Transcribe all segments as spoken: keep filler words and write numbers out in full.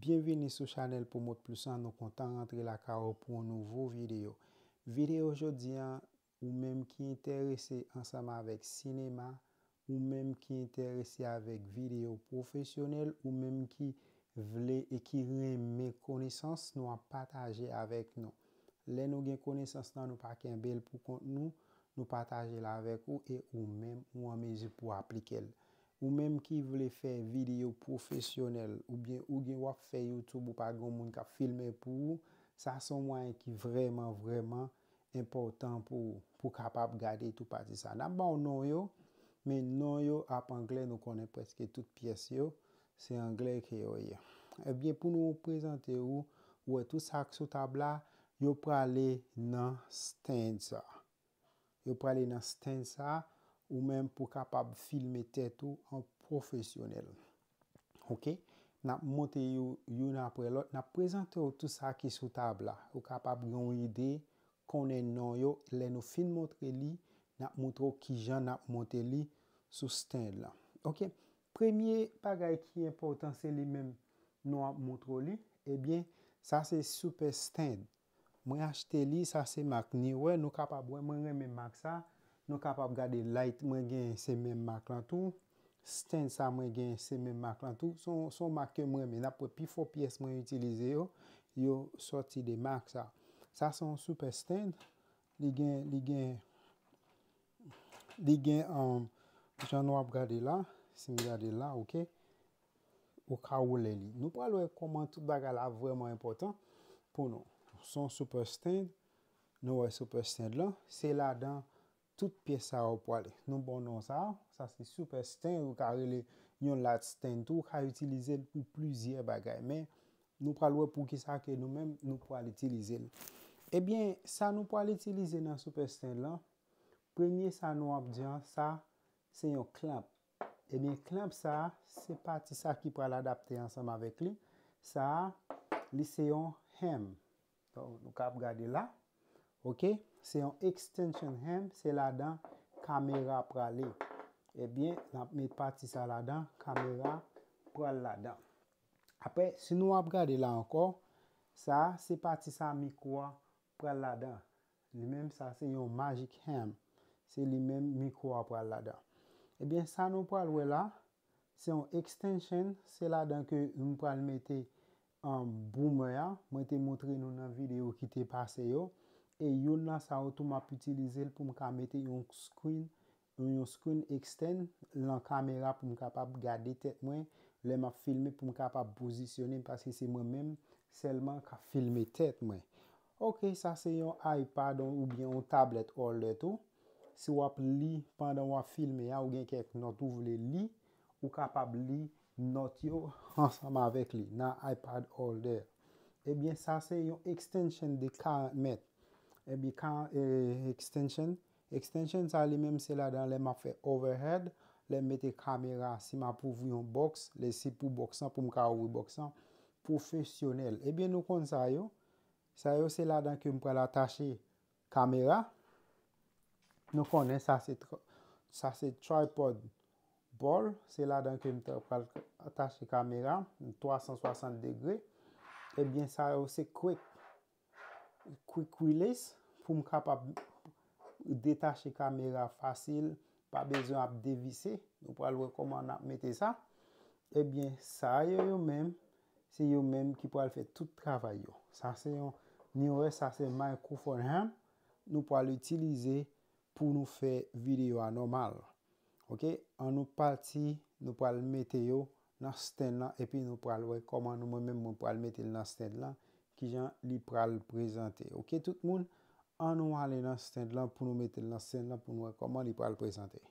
Byenvini sou chanèl Pwomot Plis lan, nou kontan rantre lakay ou pou yon nouvo videyo. Videyo jodi a, ou menm ki enterese ansanm avèk sinema, ou menm ki enterese avèk videyo pwofesyonèl, ou menm ki vle e ki renmen konesans nou ap pataje avèk nou. Lè nou gen konesans lan, nou pa kenbe l pou kont nou, nou pataje l avèk ou e ou menm ou an mezi pou aplike l. Ou menm ki vle fè videyo pwofesyonèl, oubyen ou gen w ap fè YouTube, ou pa gen yon moun k ap filme pou ou, sa se yon mwayen ki vrèman, vrèman enpòtan pou ou, pou w kapab gade tou pati sa. N ap ba w non yo, men non yo ap anglè, nou konnen prèske tout pyès yo, se anglè ke yo ye. Ebyen, pou nou prezante ou, ou wè tout sa k sou tab la, yo prale nan stand sa. Yo prale nan stand sa, ou menm pou kapab filme tèt ou an pwofesyonèl. Oke? N ap monte yo youn apre lòt, n ap prezante w tout sa ki sou tab la. Ou kapab gen yon ide, konnen non yo. Lè nou fin montre li, n ap montre w kijan n ap monte li sou stand lan. Oke? Premye bagay ki enpòtan, se li menm nou ap montre w li. Ebyen, sa se Super Stand. Mwen achte li, sa se mak Neewer. Nou kapab wè, mwen renmen mak sa. Nou kapab gade light mwen gen, se menm mak lan tou. Stand sa mwen gen, se menm mak lan tou. Se yon, se yon mak ke mwen renmen. N ap wè pifò pyès mwen itilize yo, yo sòti de mak sa. Sa se yon Super Stand. Li gen, li gen, li gen, um, jan nou ap gade la, si m gade la, oke, ou ka woule li. Nou pral wè kòman tout bagay la vrèman enpòtan pou nou. Se yon Super Stand, nou wè Super Stand lan, se ladan tout pyès sa yo prale. Nou bon non sa, sa se Super Stand, ou ka rele yon Large Stand tou, ou ka itilize l pou plizyè bagay, men nou pral wè pou ki sa ke nou menm nou pral itilize l. Ebyen, sa nou pral itilize nan Super Stand lan, premye sa nou ap di an, sa se yon clamp. Ebyen, clamp sa, se pati sa ki pral adapte ansanm avèk li. Sa, li se yon hem. Donk, nou kab gade la. Oke? Se yon extension hem, se ladan kamera prale. Ebyen, n ap met pati sa ladan, kamera pral ladan. Apre, si nou ap gade la ankò, sa, se pati sa mikwo a pral ladan. Li menm sa se yon Magic Hem. Se li menm mikwo a pral ladan. Ebyen, sa nou pral wè la, se yon extension, se ladan ke m pral mete, um, boomer a. Mwen te montre nou nan videyo ki te pase yo. E youn nan sa yo tou m ap itilize l pou m ka mete yon screen, yon screen extend lan kamera pou m kapab gade tèt mwen lè m ap filme, pou m kapab pozisyone m, paske se mwen menm sèlman k ap filme tèt mwen. Oke, sa se yon iPad oubyen yon tablèt holder tou. Si w ap li pandan w ap filme a, ou gen kèk nòt ou vle li, ou kapab li nòt yo ansanm avèk li nan iPad holder. Ebyen, sa se yon extension de karant mèt. Ebyen, ka, eh, extension, extension sa li menm se ladan lè m ap fè overhead, lè m mete kamera, si m ap ouvri yon box, lè se pou box lan, pou m ka ouvri box lan pwofesyonèl. Ebyen, nou konn sa yo. Sa yo se ladan ke m pral atache kamera. Nou konnen sa se tr-, sa se tripod ball. Se ladan ke m t-, pral atache kamera, twa san swasant degre. Ebyen, sa yo se quick, quick release pou m kapab detache kamera fasil, pa bezwen ap devise. Nou pral wè kòman n ap mete sa. Ebyen, sa yo, yo menm, se yo menm ki pral fè tout travay yo. Sa se yon, nou wè, sa se microphone ham nou pral itilize pou nou fè videyo a nòmal. Oke, ann nou pati, nou pral mete yo nan stand lan, epi nou pral wè kòman nou, mwen menm, mwen pral mete l nan stand lan, kijan li pral prezante. Oke, tout moun, ann nou ale nan stand lan pou nou mete l nan stand lan, pou nou wè kòman li pral prezante.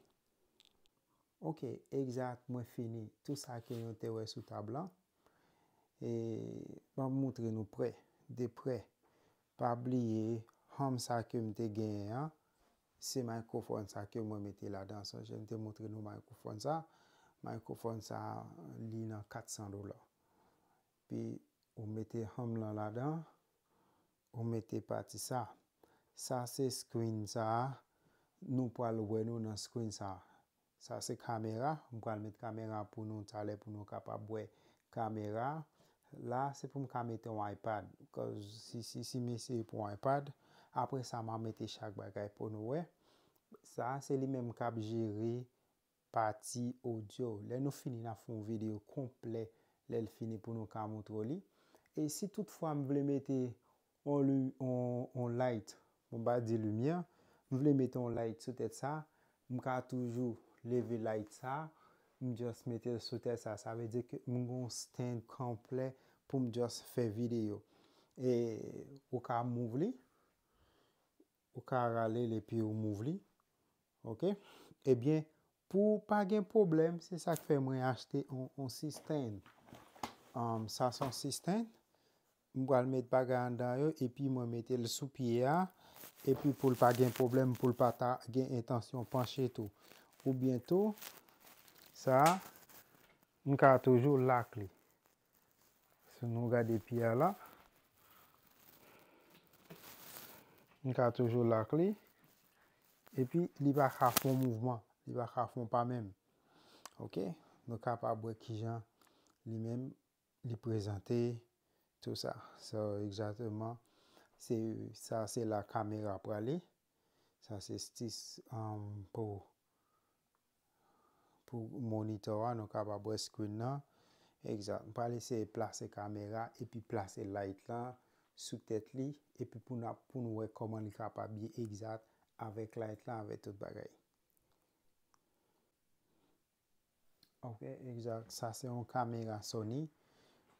Oke, egzak, mwen fini. Tou sa ke nou te wè sou tab lan. E, m ap montre nou prè, de prè. Pa bliye, ham sa ke m te genyen an, se microphone sa ke mwen mete ladan. Sonje m te montre nou microphone sa. Microphone sa, li nan kat san dola. Pi ou mete ham lan ladan, ou mete pati sa. Sa se screen sa, nou pral wè nou nan screen sa. Sa se kamera, m pral met kamera pou nou talè pou nou kapab wè kamera. La, se pou m ka mete yon iPad. Cause si, si, si m eseye pou yon iPad, apre sa, m a mete chak bagay pou nou wè. Sa, se li menm k ap jere pati odyo. Lè nou fini, n a fè yon videyo konplè lè l fini pou nou ka montre w li. E si toutfwa m vle mete yon, li- yon, yon light, bon, m pa di limyè, m vle mete yon light sou tèt sa, m ka toujou leve light sa, m just mete l sou tèt sa. Sa vle di ke m gen yon stand konplè pou m just fè videyo. E ou ka move li, ou ka rale l epi ou move li. Ok? Ebyen, pou pa gen pwoblèm, se sa k fè mwen achte yon, yon sistèn. Um, sa se yon sistèn. M pral met bagay anndan yo, epi mwen mete l sou pye a, epi pou l pa gen pwoblèm, pou l pa ta gen entansyon panche tou. Oubyen tou, sa, m ka toujou lak li. Si nou gade pye a la, m ka toujou lak li, epi li pa ka fè yon mouvman, li pa ka fè yon pa menm. Ok? Nou kapab wè kijan li menm li prezante, tou sa. So, egzakteman, se, sa se la kamera prale. Sa se stis, um, pou, pou monitò a, nou kapab wè screen nan. Egzat. M pral eseye plase kamera epi plase light lan sou tèt li, epi pou n ap, pou nou wè kòman li kapab ye egzat avèk light lan, avèk tout bagay. Ok, egzat. Sa se yon kamera Sony.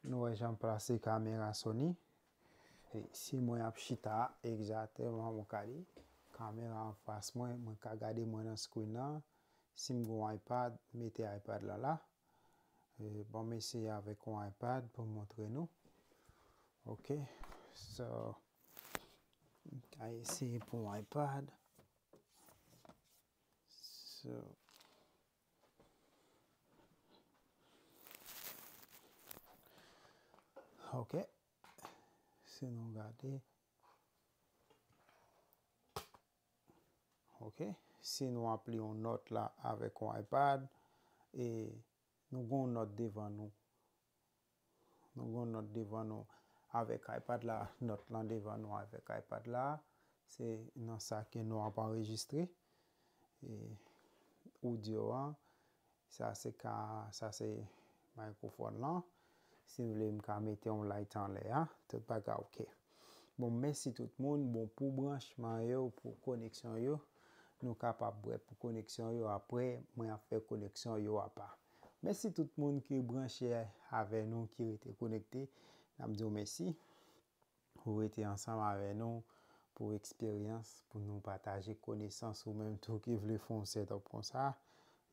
Nou wè jan m plase kamera Sony. E si mwen ap chita, egzakteman, mwen ka di, kamera anfas mwen, mwen ka gade mwen nan screen nan. Si m gen yon iPad, mete iPad la la. E, bon, m eseye avèk yon iPad pou montre nou. Ok, so, m ka eseye pou yon iPad. So, ok. Si nou gade. Ok. Si nou ap li yon nòt la avèk yon iPad, e nou gen yon nòt devan nou. Nou gen yon nòt devan nou avèk iPad la, nòt lan devan nou avèk iPad la. Se nan sa ke nou ap anrejistre. E odyo a, sa se ka, sa se mikrofòn lan. Si m vle, m ka mete yon light anlè a. Tout bagay ok. Bon, mèsi tout moun. Bon, pou branchman yo, pou koneksyon yo, nou kapab wè pou koneksyon yo apre. Mwen ap fè koneksyon yo apa. Mèsi tout moun ki branche avè nou, ki rete konekte. N ap di w mèsi. Ou rete ansanm avè nou pou eksperyans, pou nou pataje konesans. Ou menm tou ki vle fè yon setup konsa,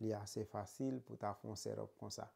li ase fasil pou ta fè yon setup konsa.